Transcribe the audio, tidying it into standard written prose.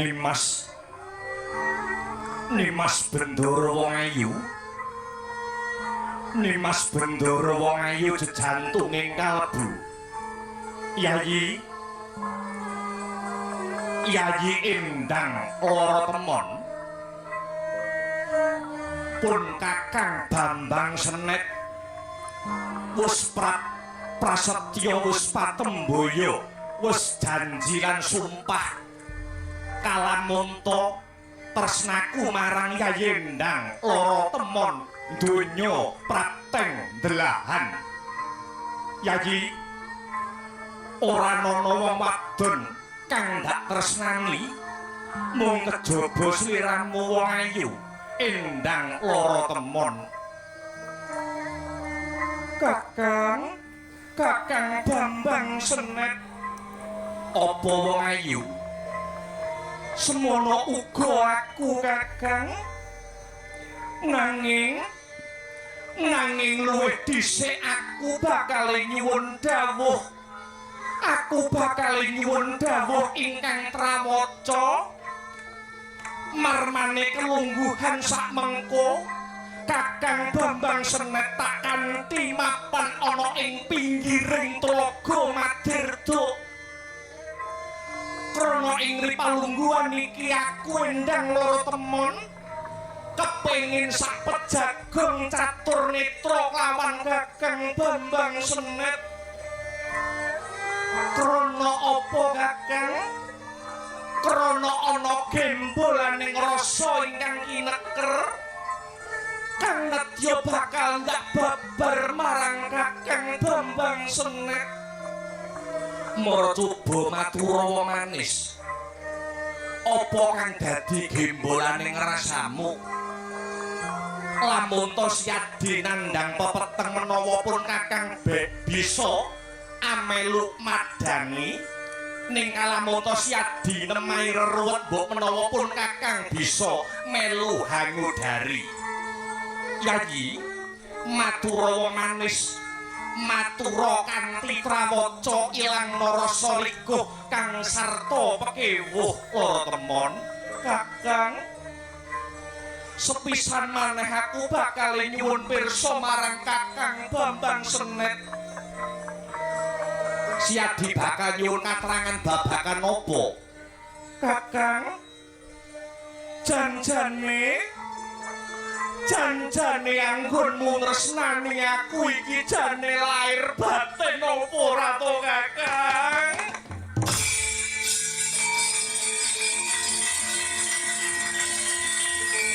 Nimas, Nimas Bendoro wong ayu. Nimas Bendoro wong ayu jejantunging kalbu. Yayi, Yayi Endang Loro Temon, pun Kakang Bambang Senet wis prasetya, wis patemboyo, wis janji lan sumpah kalamunta tresnaku marang Yayi Endang Loro Temon donya prapteng delahan. Yayi, ora ana wong wadon kang dak tresnani mung kejaba sliramu wong ayu Endang Loro Temon. Kakang, Kakang Bambang Senet. Apa wong ayu? Semono uga aku, Kakang. Nanging, nanging luwih dhisik aku bakal nyuwun dawuh. Aku bakal nyuwun dawuh ingkang trawaca. Marmane kelungguhan sak mengko Kakang Bambang Senet tak kanthi mapan ana ing pinggiring tlaga Madirda. Krana ing palungguhan iki aku Endang Loro Temon kepengin sak pejagong catur netra lawan Kakang Bambang Senet. Krana apa, Kakang? Krana ana gembolaning rasa ingkang kineker kang nedya bakal ndak babar marang Kakang Bambang Senet. Mara coba matura manis. Apa kang dadi gembolaning rasamu? Lamun to Siyadi nandhang pepeteng menawa pun Kakang bisa amelu madangi, ning kalamunta Siyadi nemahi reruwet mbok menawa pun Kakang bisa melu hangudari. Yayi, matura manis, matura kanthi trawaca ilang rasa liguh kang sarta pekewuh Loro Temon. Kakang, sepisan maneh aku bakal nyuwun pirsa marang Kakang Bambang Senet. Siyadi bakal nyuwun katerangan babagan apa, Kakang? Janjane, janjane anggonmu tresnani aku iki jane lair batin apa ora to?